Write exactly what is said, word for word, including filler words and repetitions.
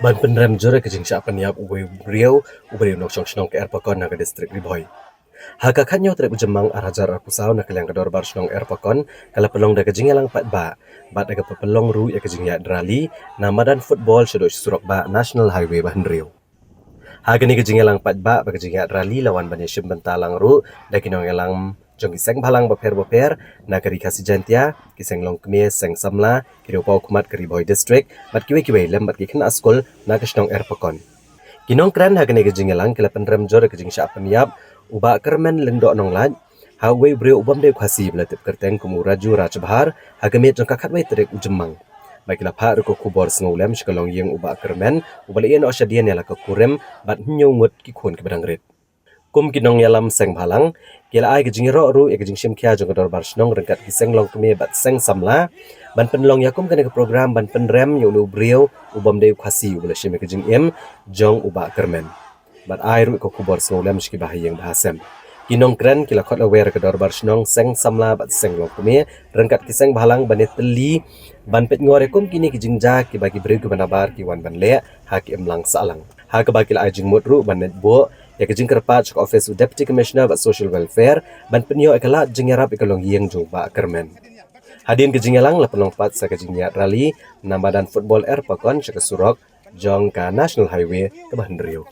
Ban pynrem jur ïa ka jingshah pynïap uwei u briew, u briew nongshong shnong ka Erpakon ha ka distrik Ri Bhoi. Ha ka khatñiew tarik u Jymmang ar hajar arphew saw, na ka liang ka Dorbar Shnong Erpakon ka la pynlong da ka jingïalang paidbah bad da kaba pynlong ruh ïa ka jingïaid rally na madan football shaduh surok bah National Highway ba hynriew. Ha kane ka jingïalang paidbah bad ka jingïaid rally la wan ban ïashim bynta lang ruh da ki nongïalam jong ki seng bhalang bapher bapher na ka Ri Khasi Jaiñtia, ki seng longkmie, seng samla, ki riewpawkhmat ka Ri Bhoi District bad kiwei kiwei lem bad ki khynnah skul na ka shnong Erpakon. Ki nongkren ha kane ka jingïalang ki la pynrem jur ïa ka jingshah pynïap u Bah Kyrmen Lyngdoh Nonglait ha uwei u briew u bym dei u Khasi ba la tip kyrteng kum u Raju Rajbhar ha ka miet jong ka khatwei tarik u Jymmang. Bad ki la phah ruh ka khubor sngewlem sha ka longïing u Bah Kyrmen uba la ïehnoh shadien ïa la ka kurim bad hynñiew ngut ki khun kiba dang rit. Kum ki nongïalam seng bhalang, ki la ai ka jingïaroh ruh ïa ka jingshim khia jong ka Dorbar Shnong ryngkat ki seng longkmie bad seng samla ban pynlong ïa kum kane ka program ban pynrem ïa une u briew u bym dei u Khasi uba la shim ïa ka jingim jong u Bah Kyrmen. Bad ai ruh ka khubor sngewlem sha ki bahaïing bahasem. Ki nongkren ki la khot lawyer ka Dorbar Shnong, seng samla bad seng longkmie ryngkat ki seng bhalang ban ïatylli ban peit ngor ïa kum kine ki jingjia kiba ki briew kiba nabar ki wan ban leh ha ki imlang sahlang. Ha kaba ki la ai jingmut ruh ban leit buh ïa ka jingkyrpad sha ka ophis u Deputy Commissioner bad Social Welfare ban pynïoh ïa ka lad jingïarap ïa ka longïing jong u Bah Kyrmen. Hadien ka jingïalang la pynlong pat sa ka jingïaid rally na madan football Erpakon sha ka surok jong ka National Highway kaba hynriew.